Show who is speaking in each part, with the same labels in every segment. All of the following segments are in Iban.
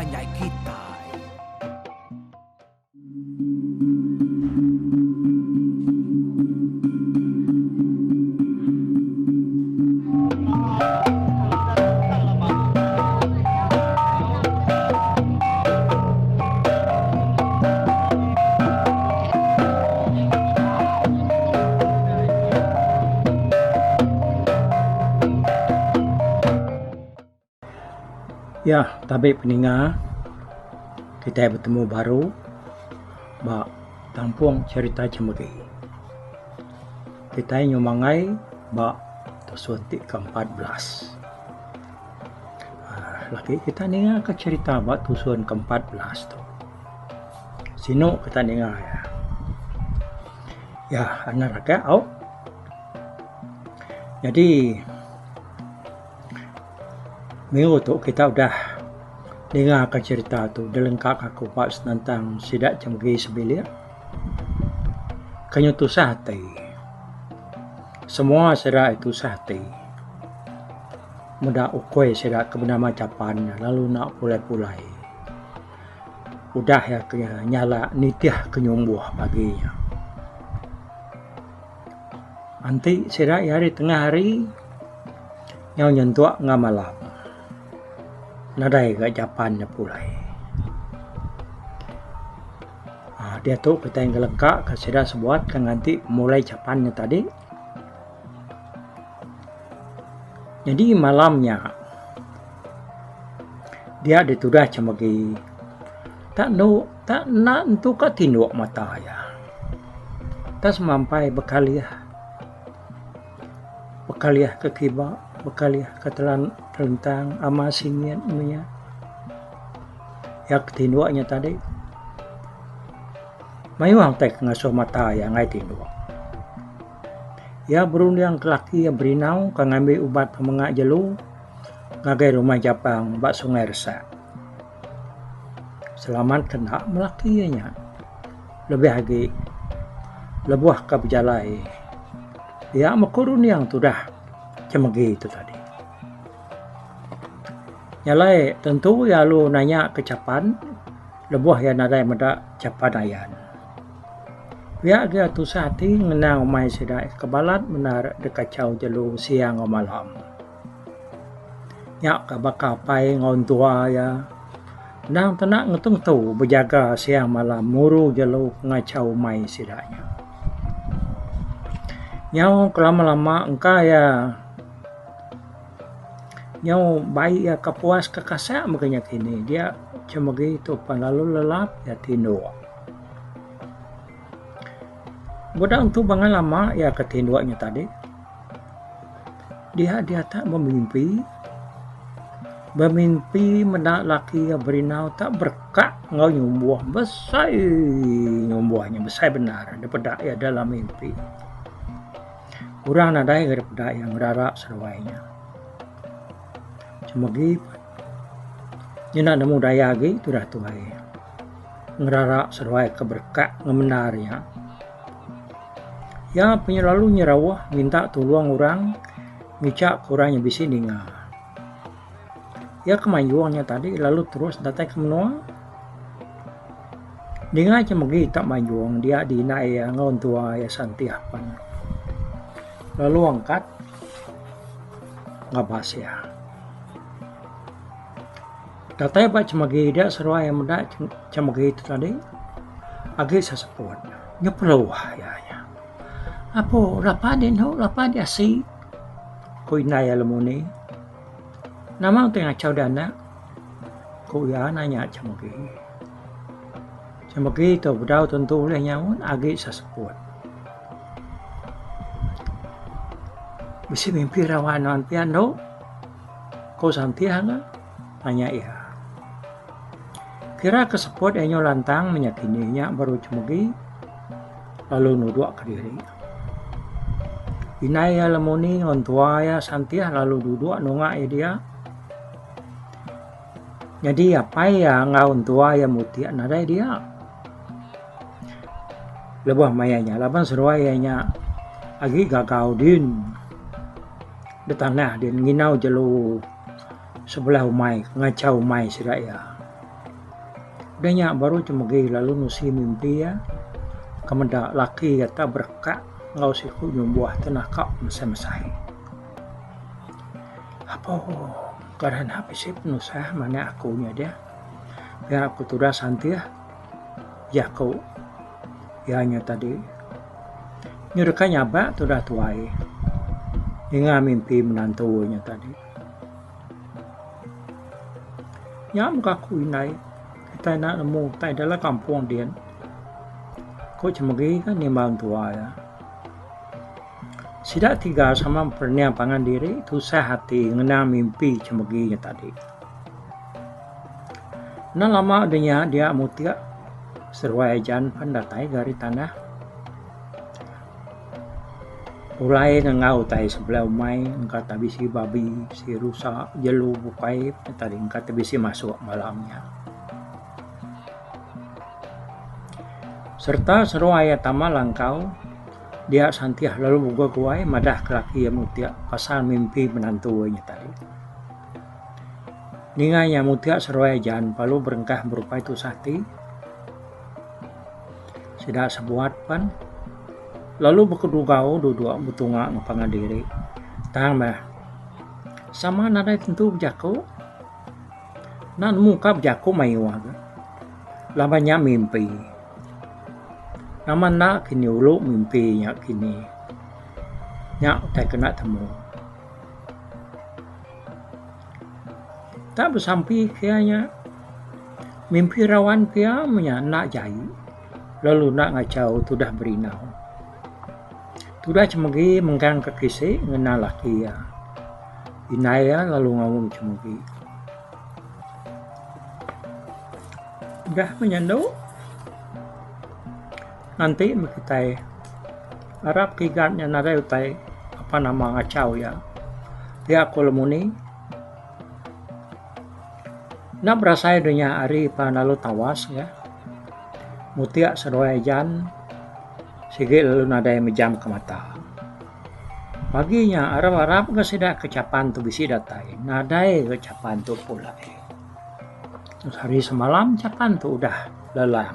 Speaker 1: panjai kitai.
Speaker 2: Ya, tabi peninga kitai betemu baru ba tampung cherita Chemegi. Kitai nyumangai ba tusun ti ke 14. Aaa lagi kita ninga ka cherita ba tusun ke 14 tu. Sinu kita ninga iya. Ya anak aka au. Nyadi minggu tu kita udah ninga ka cherita tu dilengka ka aku ba senentang sida Chemegi sebilik ke nyu tusah ati. Semua sida tusah ati meda ukui sida ke benama Chapan lalu enda pulai-pulai. Udah iya ke nyala nitih ke nyumbuh pagi nya. Enti sida iya ari tengah hari nyau nyentuk enggau malam nadai ga japan nya pulai. Aaa diatu kitai ngelengka ka sida sebuat ke nganti pemulai japan nya tadi. Nyadi malam nya dia ditudah chemegi tak enu tak enda entu ka tinduk mata iya. Tak semampai bekalih bekalih ke kiba bekalih ke telentang ama singit meh iya. Iya ke tinduk nya tadi mayuh utai ke ngasuh mata iya enggai tinduk. Iya berunding ke laki iya berinau ke ngambi ubat pemenga jelu ngagai rumah Japang ba Sungai Resak. Selamat ke enda meh laki iya nya. Lebih agi lebuh ke bejalai iya meh ku runding tudah chemegi tu tadi. Nya alai tentu iya lalu nanya ke chapan lebuh iya nadai meda chapan ayan. Pia ga tusah ati ngenang umai sida ke balat bendar dikachau jelu siang enggau malam. Nya ka baka apai enggau entua iya endang tena ngetu-ngetu bejaga siang malam muru jelu ke ngachau umai sida nya. Nyau kelama-lama engka iya nyau bai iya ke puas ke kasak mega nya kini dia chemegi tu pan lalu lelap iya tinduk. Budak entu bangai lama iya ke tinduk nya tadi. Dia dia tak bemimpi. Bemimpi meda laki iya berinau tak berekak enggau nyumbuh besai nyumbuh nya besai bendar dipeda iya dalam mimpi. Orang nadai ga dipeda iya ngerara seduai nya. Semegi nyenda nemu daya agi tudah tuai. Ngerara seduai ke berekak ngemendar nya. Iya penyelalu nyerauh minta tulung orang ngicha ke orang nya bisi ninga. Iya ke mayung nya tadi lalu terus datai ke menua. Ninga che megi tak mayung dia di indai iya enggau entua iya santih pan lalu angkat ngabas iya. Datai ba chemegi dia seruai meda chemegi tu tadi agi seseput nyeperuh iya nya. Apo lapa deh endo lapa deh asi ku indai iya lemuni. Nama utai ngachau deh anak ku iya nanya chemegi. Chemegi tu bedau tentu ulih nyaut agi seseput. Bisi mimpi rawan nuan pia endo. Ko Santih ga nanya iya. Kira ke seput iya nyau lantang meh nya kini nya baru chemegi lalu nudok kediri. Indai iya lemuni enggau entua iya Santih lalu dudok nunga iya dia. Nyadi apai iya enggau entua iya mutik nadai dia. Lebuh maya nya laban seduai iya nya agi gagau din. Da tanah din nginau jelu sebelah umai ngachau umai sida iya. Udah nya baru Chemegi lalu nusi mimpi iya ke meda laki iya tak berekak enggau siku nyumbuh ti naka mesai-mesai. Apo kada enda bisi penusah meh anak aku nya deh. Pia ku tudah santih jaku iya nya tadi. Nyu deka nyabak tudah tuai ninga mimpi menantu nya tadi. Nya mega aku indai kitai enda nemu utai dalam kampung din. Ku Chemegi ka nimbal entua iya. Sida tiga sama meperening pangan diri tusah ati ngenang mimpi Chemegi nya tadi. Enda lama udah nya dia mutik seruai ajan pan datai ga ari tanah. Pulai nengau utai sebelah umai engka tak bisi babi, bisi rusa, jelu bukai tadi engka te bisi masuk malam nya. Sereta seruai iya tama langkau dia santih lalu beguai guai madah ke laki iya mutik pasal mimpi menantu iya nya tadi. Ninga iya mutik seruai ajan lalu berengkah berupai tusah ati. Sida sebuat pan lalu bekedugau duduk betunga enggau pangan diri. Tang meh sama nadai tentu bejaku. Enda nemu ka bejaku mayuh ga laban nya mimpi. Nama enda kini ulu mimpi nya kini. Nya utai kena temu. Tak besampi ke iya nya. Mimpi rawan pia meh nya enda jai lalu enda ngachau tudah berinau. Tudah chemegi mengkang ke kisi ngena laki iya. Indai iya lalu ngaum chemegi. Udah meh nya endu nganti meh kitai arap ke igat nya nadai utai apan nama ngachau iya. Pia ku Lemuni. Enda berasai dunya hari pan lalu tawas ga. Mutik seduai ajan sigi lalu nadai mejam ke mata. Pagi nya arap-arap ga sida ke chapan tu bisi datai nadai ga chapan tu pulai. Hari semalam chapan tu udah lelang.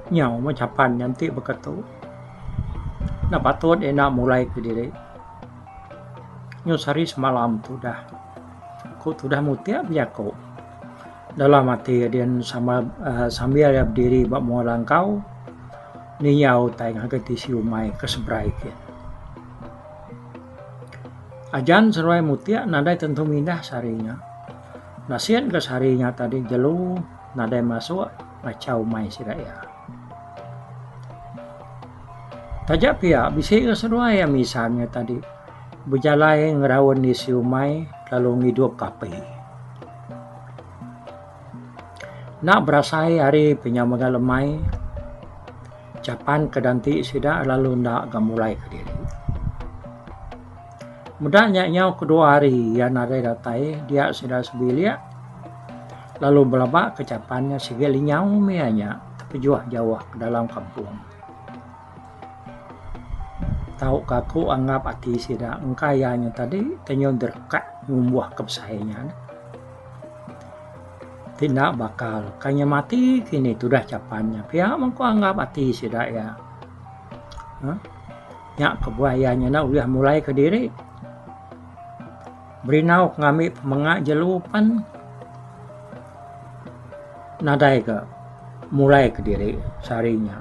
Speaker 2: Nyau meh chapan nya enti baka tu. Enda patut enda mulai kediri. Nyau sehari semalam tu udah ku tudah mutik bejaku dalam ati din sama uhh sambil iya bediri ba mua langkau ninjau utai ngagai tisi umai ke seberai kin. Ajan seruai mutik nadai tentu mindah sehari nya. Nasit ga sehari nya tadi jelu nadai masuk ngachau umai sida iya. Taja pia bisi ga seduai iya misan nya tadi bejalai ngeraun isi umai lalu ngidup ka api. Enda berasai hari pinya mega lemai chapan ke danti sida lalu enda ga mulai kediri. Meda nya nyau kedua hari iya nadai datai dia sida sebilik lalu belaba ke chapan nya sigi lenyau mih iya nya tepejuh jauh ke dalam kampung. Tauka aku anggap ati sida engka iya nya tadi tenyun derekat ngumbuh ke besai nya. Ti enda bakal ka nya mati kini tudah chapan nya pia meh ku anggap ati sida iya. uhh Nya kebuah iya nya enda ulih mulai kediri. Berinau ke ngambi pemenga jelu pan nadai ga mulai kediri sehari nya.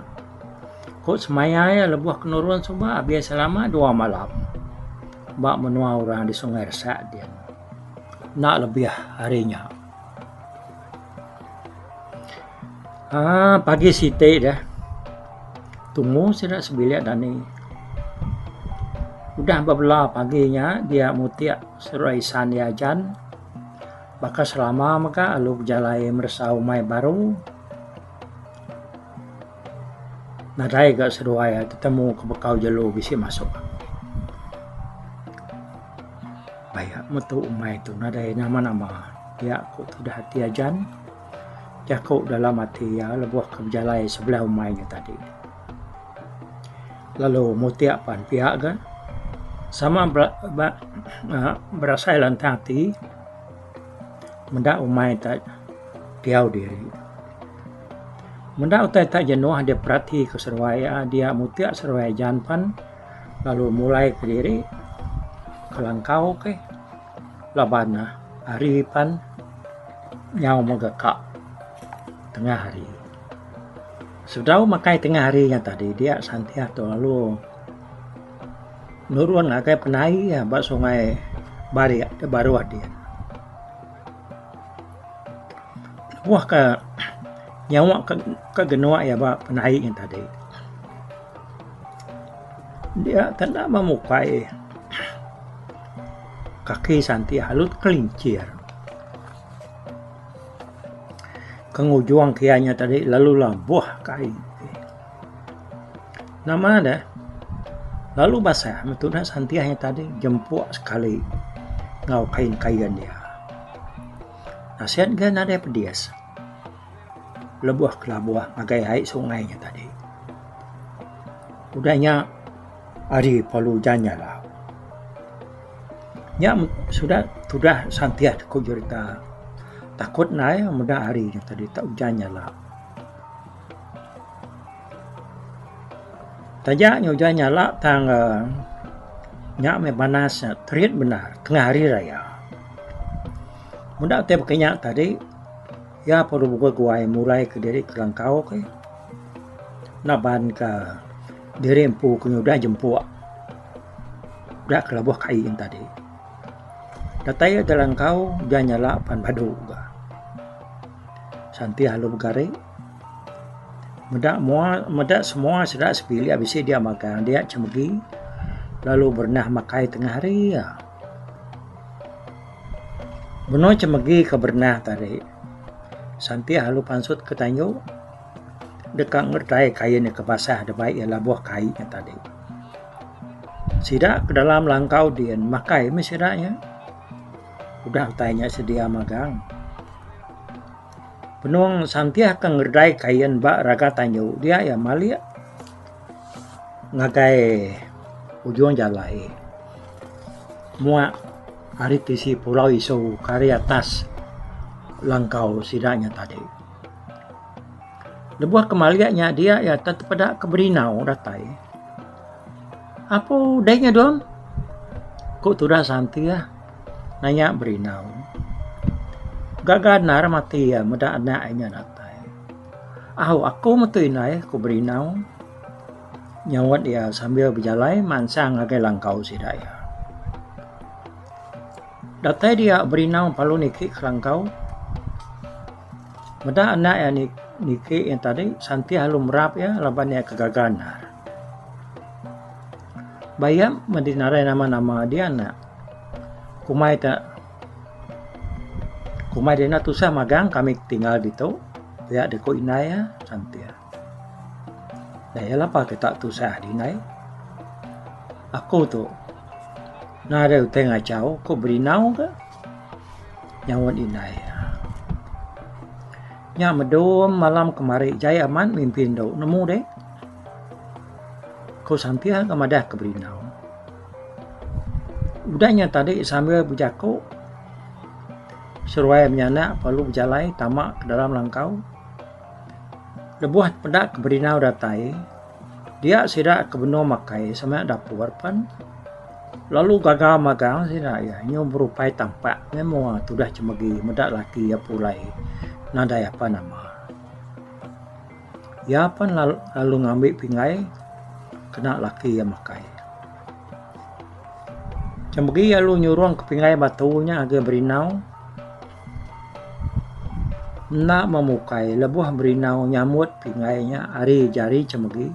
Speaker 2: Ku semaya iya lebuh ke nurun suba abis selama dua malam ba menua orang di Sungai Resak din. Enda lebih ari nya. Aaa pagi siti deh tumu sida sebilik dani. Udah bebela pagi nya dia mutik seruai isan iya ajan baka selama mega lalu bejalai meresa umai baru. Nadai ga seduai tetemu ke bekau jelu bisi masuk. Baya metu umai tu nadai nama-nama pia ku tudah ati ajan jaku dalam ati iya lebuh ke bejalai sebelah umai nya tadi. Lalu mutik pan pia ga sama berasai lantang ati. Meda umai te diau diri. Meda utai te jenuh diperati ke seduai iya dia mutik seduai ajan pan lalu mulai kediri ke langkau ke laban ne hari pan nyau mega ka tengah hari. Sebedau makai tengah hari nya tadi dia Santiah tu lalu nurun ngagai penai iya ba sungai Barik da baruh din. Lebuh ka nyawa ka genuk iya ba penai nya tadi dia ka enda memukai kaki Santiah lalu tekelincir. Ke ngujung ke iya nya tadi lalu labuh ke ai. Nama deh lalu basah meh tudah Santiah nya tadi jempuk sekali enggau kain kain iya. Nasit ga nadai pedis lebuh ke labuh ngagai ai sungai nya tadi. Udah nya ari perlu ujan nyala. Nya sudah tudah Santiah ku jerita takut ndai meda hari nya tadi tak ujan nyala. Taja nya ujan nyala tang nya meh banas nya terit bendar tengah hari raya. Meda utai baka nya tadi iya perlu beguai guai mulai kediri ke langkau ke naban ka diri empu ke nyudah jempuk udah ke lebuh kai yen tadi. Datai iya da langkau ujan nyala pan badu ga. Santih lalu begari meda mua meda semua sida sebilik bisi dia magang dia chemegi lalu berenah makai tengah hari iya. Benung chemegi ke berenah tadi Santih lalu pansut ke tanju deka ngeredai kain ke basah da bai iya labuh ke ai nya tadi. Sida ke dalam langkau din makai meh sida nya. Udah utai nya sedia magang. Benung Santih ke ngeredai kain ba raga tanju dia iya malik ngagai ujung jalai muak ari tisi Pulau Isu ke ari atas langkau sida nya tadi. Lebuh ke malik nya dia iya tepeda ke berinau datai. Apu deh nya dong ku tudah Santih nanya Berinau. Gaga endar mati iya meda anak iya nya datai. Au aku metu indai ku Berinau nyaut iya sambil bejalai mansang ngagai langkau sida iya. Datai dia Berinau perlu niki ke langkau. Meda anak iya niki iya tadi Santih lalu merap iya laban iya ke gaga endar. Ba iya madi narai nama-nama dia anak. Kumai te kumai dina tusah magang kami tinggal ditu pia deh ku indai iya Santih. Deh lapa kita tusah dindai. Aku tu Nadai utai ngachau ku berinau ka nyaut indai. Nya medum malam kemari jai amat mimpi endu nemu deh. Ku Santih ga madah ke berinau. Udah nya tadi sambil bejaku seruai menyanak perlu bejalai tama ke dalam langkau. Lebuh peda ke berinau datai. Dia sida ke benung makai sama dapur pan lalu gaga magang sida iya nyu berupai tampak meh mua tudah chemegi meda laki iya pulai nadai apan nama. Iya pan lalu ngambi pinggai kena laki iya makai. Chemegi lalu nyurung ke pinggai batu nya agi berinau. Enda memukai lebuh berinau nyambut pinggai nya ari jari chemegi.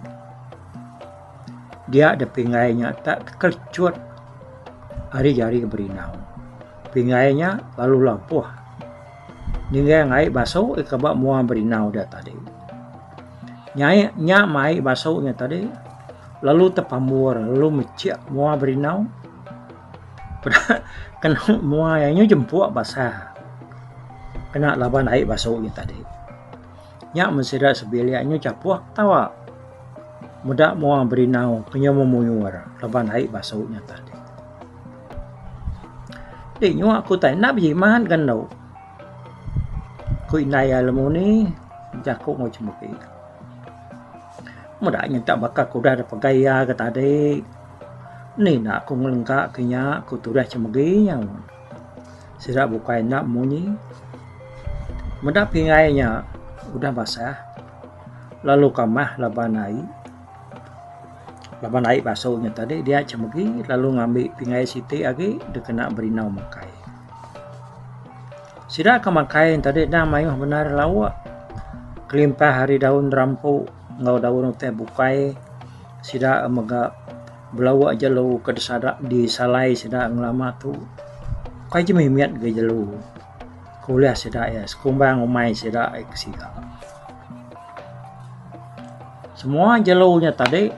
Speaker 2: Dia deh pinggai nya tak tekelecut ari jari berinau. Pinggai nya lalu labuh ninggang ai basu ke ba mua berinau da tadi. Nyai nya meh ai basu nya tadi lalu tepambur lalu mechik mua berinau. Peda kenu mua iya nyu jempuk basah kena laban ai basu nya tadi. Nya men sida sebilik nyu chapuh ketawa meda mua berinau ke nyu memuyur laban ai basu nya tadi. Ti nyua ku utai enda bejimat ga endo. Ku indai iya Lemuni bejaku enggau Chemegi. Meda nyenta baka ke udah dipegai iya ke tadi. Ni enda aku ngelengka ke nya ku tudah Chemegi nya. Sida bukai enda munyi. Meda pinggai nya udah basah lalu kamah laban ai. Laban ai basu nya tadi dia Chemegi lalu ngambi pinggai siti agi dikena berinau makai. Sida ke makai ne tadi endang mayuh bendar lauk kelimpah ari daun rampu enggau daun utai bukai sida mega belauk jelu ke disada disalai sida ngelama tu. Kai je mimit ga jelu ke ulih sida iya sekumbang umai sida ke siga. Semua jelu nya tadi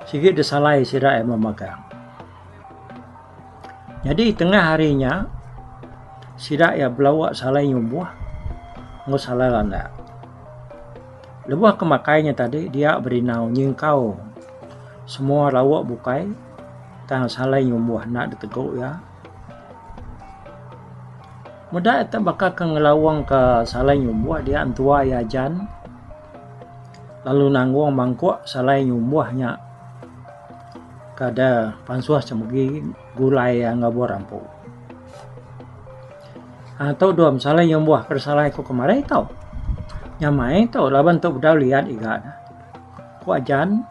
Speaker 2: sigi disalai sida iya memagang. Nyadi tengah hari nya sida iya belawa salai nyumbuh enggau salai landak. Lebuh ke makai nya tadi dia berinau nyingkau semua lawa bukai tang salai nyumbuh enda ditegu iya. Meda ita baka ke ngelawang ka salai nyumbuh dia entua iya ajan lalu nanggung mangkuk salai nyumbuh nya. Kada pansuh semegi gulai iya enggau buah rampu. Aa tu dua mesalai nyumbuh ke disalai ku kemari tu. Nyamai tu laban tu bedau liat iga ne. Ku ajan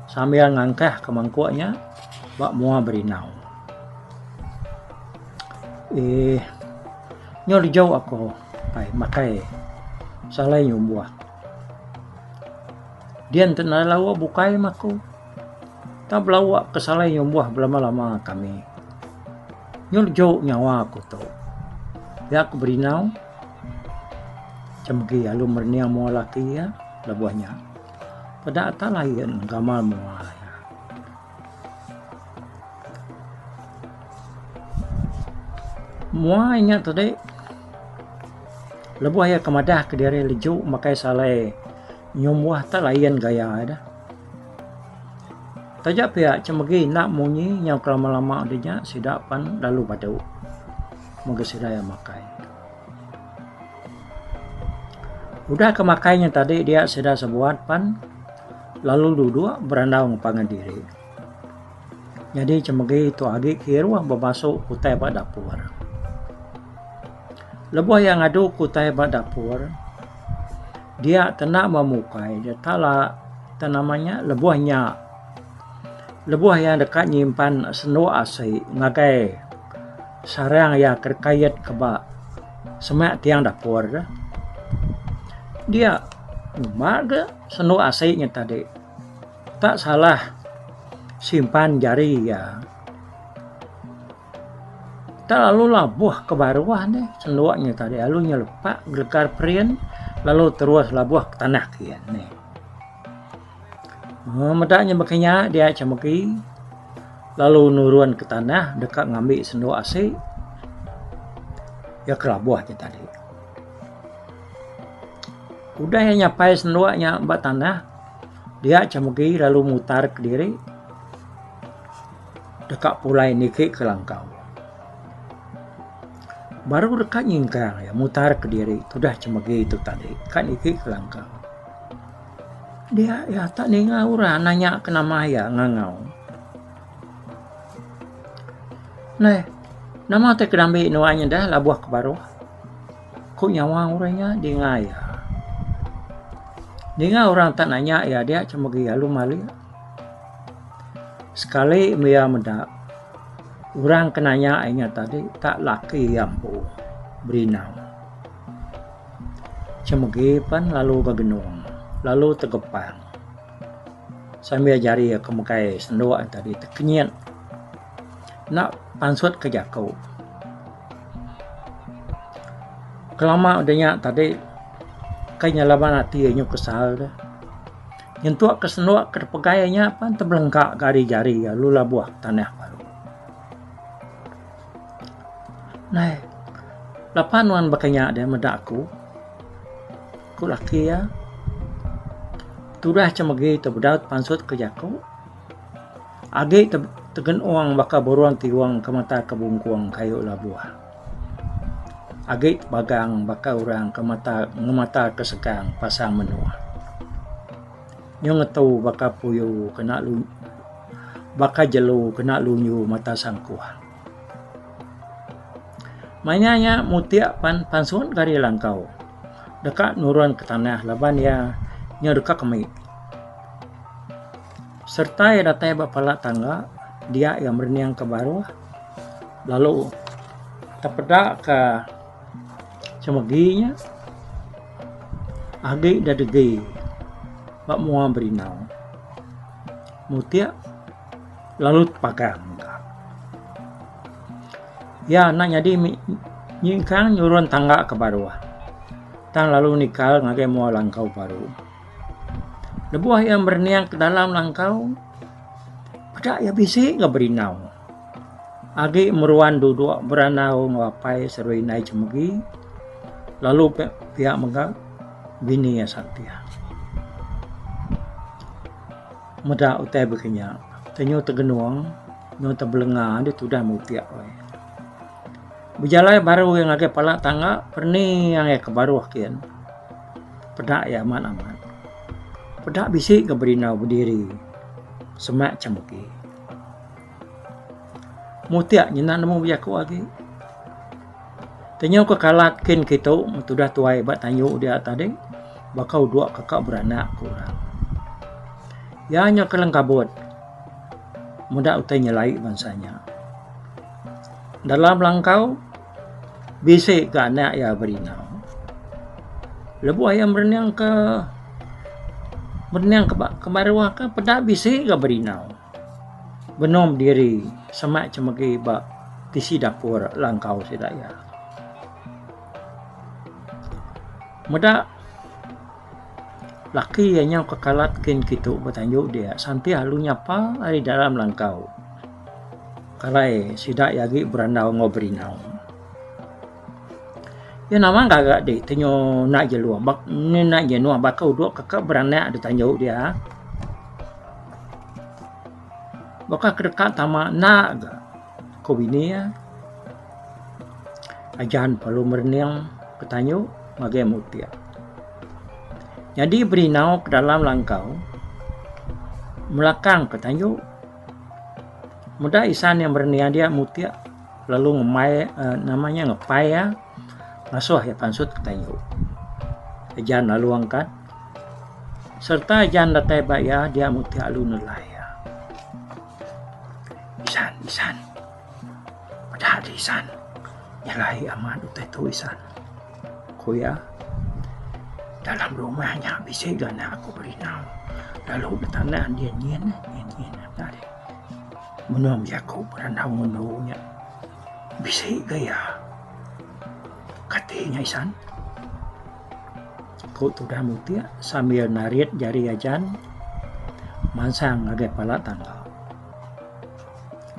Speaker 2: sambil ngangkah ke mangkuk nya ba mua berinau. Eeh nyau leju aku pai makai salai nyumbuh. Dian ti nadai lawa bukai mah aku. Tang belawa ke salai nyumbuh belama-lama kami. Nyu leju nyawa aku tu. Pia ku Berinau chemegi alu merening mua laki iya lebuh nya. Peda tak lain gamal mua iya. Mua inya tadi lebuh iya ke madah kediri leju makai salai nyumbuh tak lain gaya iya dah. Taja pia chemegi enda munyi nyau kelama-lama udah nya sida pan lalu badu mega sida iya makai. Udah ke makai nya tadi dia sida sebuat pan lalu duduk berandau enggau pangan diri. Nyadi chemegi tu agi kiruh bebasu utai ba dapur. Lebuh iya ngadu ke utai ba dapur dia tenda memukai dia tala te nama nya lebuh nya lebuh iya deka nyimpan senduk asi ngagai sarang iya ke dikait ke ba semak tiang dapur deh. Dia ngumba ga senduk asi nya tadi. Tak salah simpan jari iya. Tak lalu labuh ke baruh deh senduk nya tadi lalu nyelepak gelegar perin lalu terus labuh ke tanah kian neh. Uhh meda nya baka nya dia chemegi lalu nurun ke tanah deka ngambi senduk asi iya ke labuh nya tadi. Udah iya nyapai senduk nya ba tanah. Dia chemegi lalu mutar kediri deka pulai niki ke langkau. Baru deka nyingkang iya mutar kediri tudah chemegi tu tadi ka niki ke langkau. Dia iya tak ninga orang nanya ke nama iya ngangau. Neh nama ti kedambi nuan nyedeh labuh ke baruh. Ku nyawa orang nya dinga iya. Ninga orang tak nanya iya dia chemegi alu malik. Sekali meh iya meda orang ke nanya iya nya tadi tak laki iya empu berinau. Chemegi pen lalu begenung lalu tegepang sambil jari iya ke megai senduk iya tadi tekenyit enda pansut ke jaku. Kelama udah nya tadi kai nya laban ati iya nyau kesal deh. Nyentuk ke senduk ke dipegai nya pan tebelengka ga ari jari iya lalu labuh tanah baru. Nai lapa nuan baka nya deh meda aku ku laki iya. Tudah chemegi tu bedau pansut ke jaku. Agi tegenung baka burung tiung ke mata ke bungkung kayu labuh. Agi tebagang baka orang ke mata ngemata ke segang pasang menua. Nyau ngetu baka puyu kena baka jelu kena lunyu mata sangkuh. Maya nya mutik pan pansut gari langkau deka nurun ke tanah laban iya nyau deka kemi. Sereta iya datai ba pala tangga dia iya merening ke baruh lalu tepeda ka chemegi nya agi da degi ba mua berinau. Mutik lalu tepagang mega. Iya enda nyadi nyingkang nyurun tangga ke baruh tang lalu nikal ngagai mua langkau baru. Lebuh iya merening ke dalam langkau, peda iya bisi ga berinau. Agi meruan duduk berandau enggau apai seduai indai Chemegi lalu pia mega bini iya Santih. Meda utai baka nya, tenyu tegenung nyau tebelenga deh tudah mutik. Bejalai baru iya ngagai pala tangga perni ngagai ke baruh kin. Peda iya amat amat. Peda bisi ga berinau bediri semak chemegi. Mutik nyenda nemu bejaku agi. Tenyu ke kalat kin kitu tudah tuai ba tanju dia tadi baka udok ke ka beranak ku orang. Iya nyau kelang kabut meda utai nyelai bansa nya. Dalam langkau bisi ga anak iya berinau. Lebuh iya merening ke merening ke ke baruh ke peda bisi ga berinau. Benung bediri semak chemegi ba tisi dapur langkau sida iya. Meda laki iya nyau kekalat kin kitu betanju dia santih lalu nyapa ari dalam langkau. Alai sida iya agi berandau enggau berinau. Iya nama gaga di tenyu enda jelu bak enda jenuh baka udok ke ka beranak da tanju dia. Baka ke deka tama enda ga ku bini iya. Ajan perlu merening ke tanju ngagai mutik. Nyadi berinau ke dalam langkau melakang ke tanju. Meda isan iya merening dia mutik lalu ngemai uhh nama nya ngepai iya ngasuh iya pansut ke tayu. Ajan lalu angkat sereta ajan datai ba iya dia mutik lalu nelai iya. Isan isan peda deh isan nyelai amat utai tu isan ku iya. Dalam rumah nya bisi ga anak aku berinau lalu betanah nyin nyin nyin nyin enda deh. Menoh bejaku berandau ngendu nya bisi ga iya. Kati nya isan? Ku tudah mutik sambil narit jari ajan mansang ngagai pala tangga.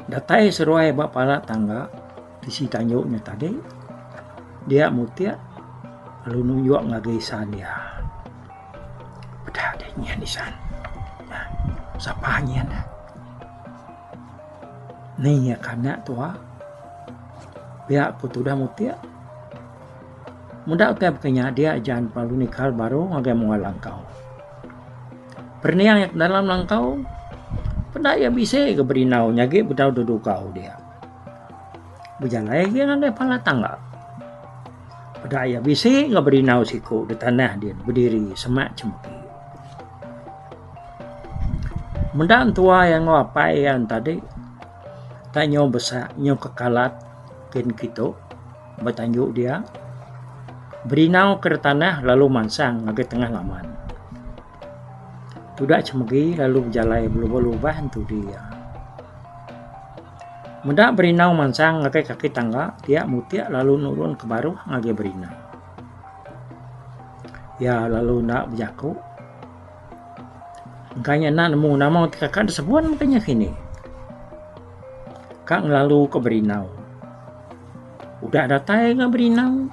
Speaker 2: Datai seruai ba pala tangga tisi tanju nya tadi dia mutik lalu nunjuk ngagai isan iya. Peda deh nyin isan. Sapa nyin deh. Ni iya ke anak tua. Pia ku tudah mutik. Meda utai baka nya dia ajan lalu nikal baru ngagai mua langkau. Perening iya ke dalam langkau peda iya bisi ga berinau nyagi bedau dedugau dia. Bejalai agi ngagai pala tangga. Peda iya bisi ga berinau siku da tanah din bediri semak chemegi. Meda entua iya enggau apai iya tadi tak nyau besak nyau kekalat kin kitu ba tanju dia berinau ke da tanah lalu mansang ngagai tengah laman. Tuda chemegi lalu bejalai belubah-lubah entudi iya. Meda Berinau mansang ngagai kaki tangga dia mutik lalu nurun ke baruh ngagai Berinau. Iya lalu enda bejaku. Engka nya enda nemu nama ti kaka disebut mega nya kini. Ka ngelalu ke Berinau. Udah datai ga Berinau.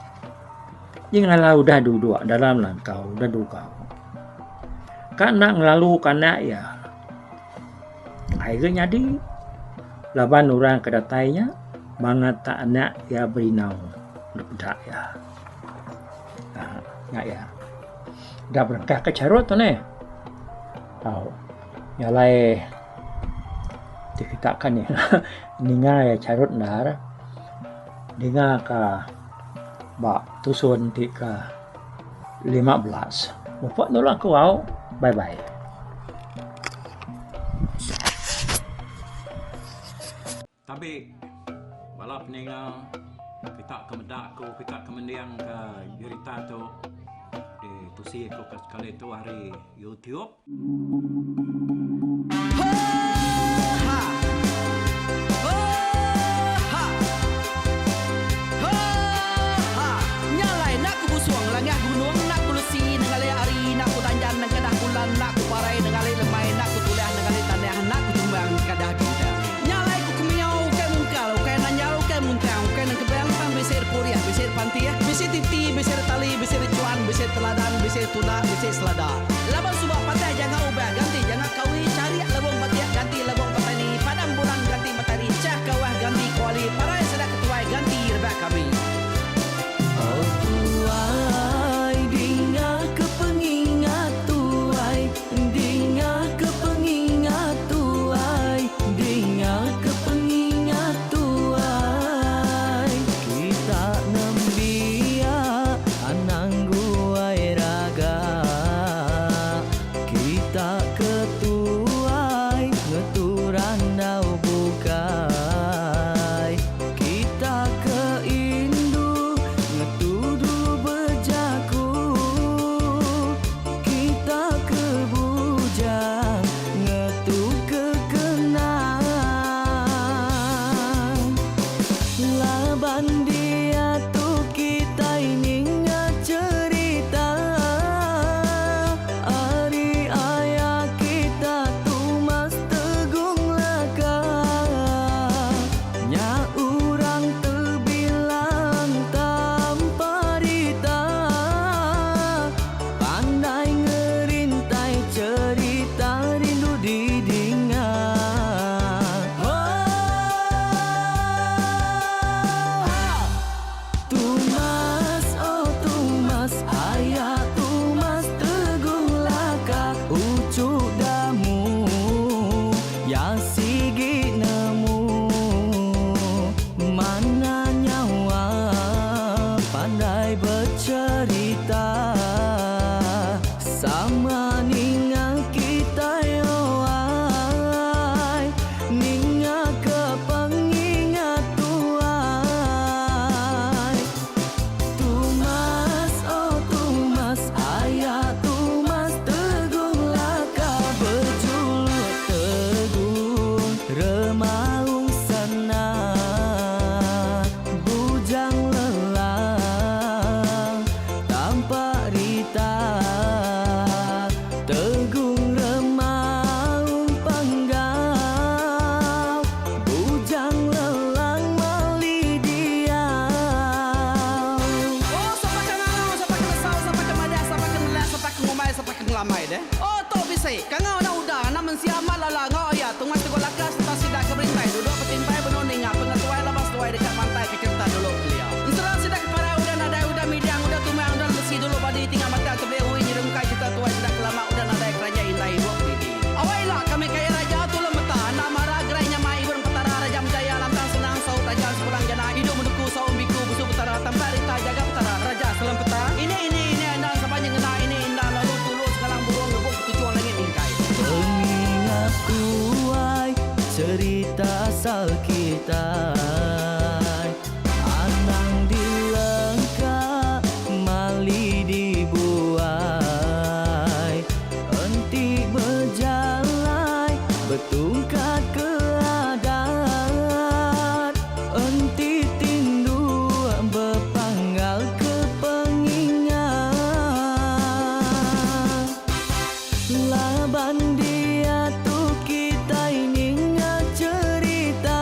Speaker 2: Iya ngalau udah duduk dalam langkau udah dugau. Ka enda ngelalu ke anak iya. Ai ga nyadi laban orang ke datai nya bangat tak anak iya berinau. Dipeda iya. Aaa nya iya. Udah berengkah ke charut tu neh. Au nya alai ti kita ka ninga ninga iya charut endar ninga ka ba tusun ti ka 15. Mupok nulung aku au. Bye bye. Tabi bala peninga kita ke meda aku kita ke mending ka jerita tu di tusi aku ke sekali tu ari YouTube.
Speaker 1: Nya alai ku kemiau ukai mungkal, ukai nanjal, ukai muntang, ukai nengkebang tang bisi repurih, bisi repantih, bisi titi, bisi retali, bisi rechuan, bisi teladan, bisi tunda, bisi selada. Laban suba patah janga ubah ganti janga kawi, charik lebung batik ganti lebung petani, padam bulan ganti matahari, chah kawah ganti kuali, parai sida ketuai ganti rebak kami.
Speaker 3: Oh tuai dinga ke pengingat tuai Dinga ke pengingat tuai Dinga ke pengingat tuai Kita nembiak anang guai raga Kita ke tuai ngetu randau bukai Kita ke indu ngetu dulu bejaku Kita ke bujang ngetu ke kenang Laban diatu kitai ninga cherita Ari aya kita Tumas Tegung Laka Nya urang tebilang tanpa rita Pandai ngerintai cherita rindu didinga. Hooha! Tumas oh Tumas aya Tumas Teguh Laka uchu damu ya sigi nemu mana nyawa pandai becherita sama ninga kitai oai ninga ke pengingat tuai Tumas oh Tumas aya Tumas Teguh laka bejuluk Teguh Remaung sana Bujang lelang tampak rita Tegung remaung panggau Bujang lelang mali diau.
Speaker 1: Oh sapa ke ngangau sapa ke nesau sapa ke madah sapa ke nelak sapa ke ngumbai sapa ke ngelamai deh. Oh tu bisi kangau enda udah anak mensia amat lala enggau iya tungai teguk laka sereta sida ke berintai duduk betimpai benung ninga pengetuai laban seduai deka mantai ke cherita dulu kelia. Ensera sida ke parai udah nadai udah midang udah tumang udah lesi dulu badi tinggal batang tebeli ui nyerungkai cherita tuai sida ke lama udah nadai keranjai indai ibuk didi. Awai ila kami kaya raja tulung meta enda mara gerai nyamai ibun petara raja menjaya lantang senang saut raja sepulang jana idup menuku saum biku busu petara tampak rita jaga petara raja selempeta ini ini ini endang sapa nyengena ini indah lalu tulu sengalang burung ngebuk ketuchung langit mingkai.
Speaker 3: Pengingat tuai cerita asal kitai Anang dilengka mali dibuai Enti bejalai betungkat ke adat Enti tinduk bepanggal ke pengingat Laban diatu kitai ninga cherita.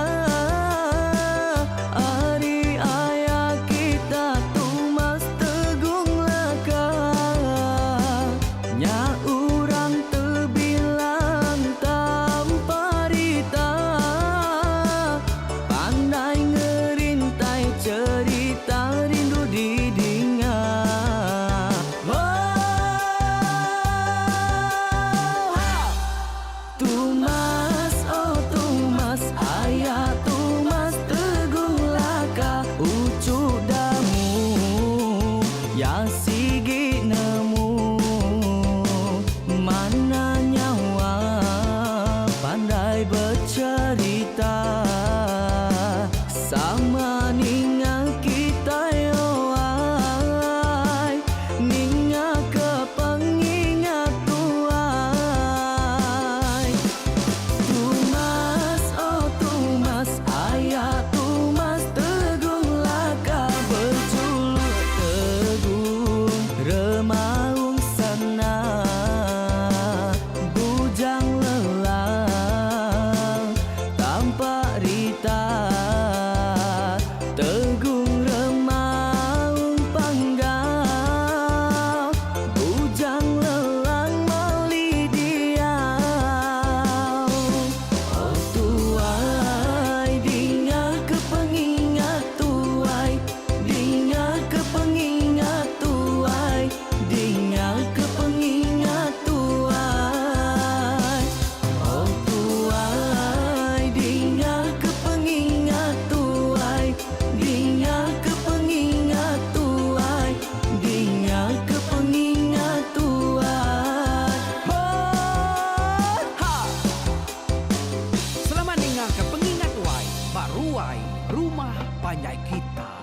Speaker 3: Sama ninga kitai oh ai Ninga ke pengingat tuai Tumas oh tumas aya tumas tegung laka Bejuluk tegung remaung sana Bujang lelang tampak rita Tegung remaung panggau Bujang lelang mali diau Oh tuai dinga ke pengingat tuai Dinga ke pengingat tuai Dinga ke pengingat tuai Oh tuai dinga ke pengingat tuai Dinga ke pengingat tuai Dinga ke pengingat tuai Ho
Speaker 1: Ha! Selamat ninga ke pengingat tuai ba ruai rumah panjai kita.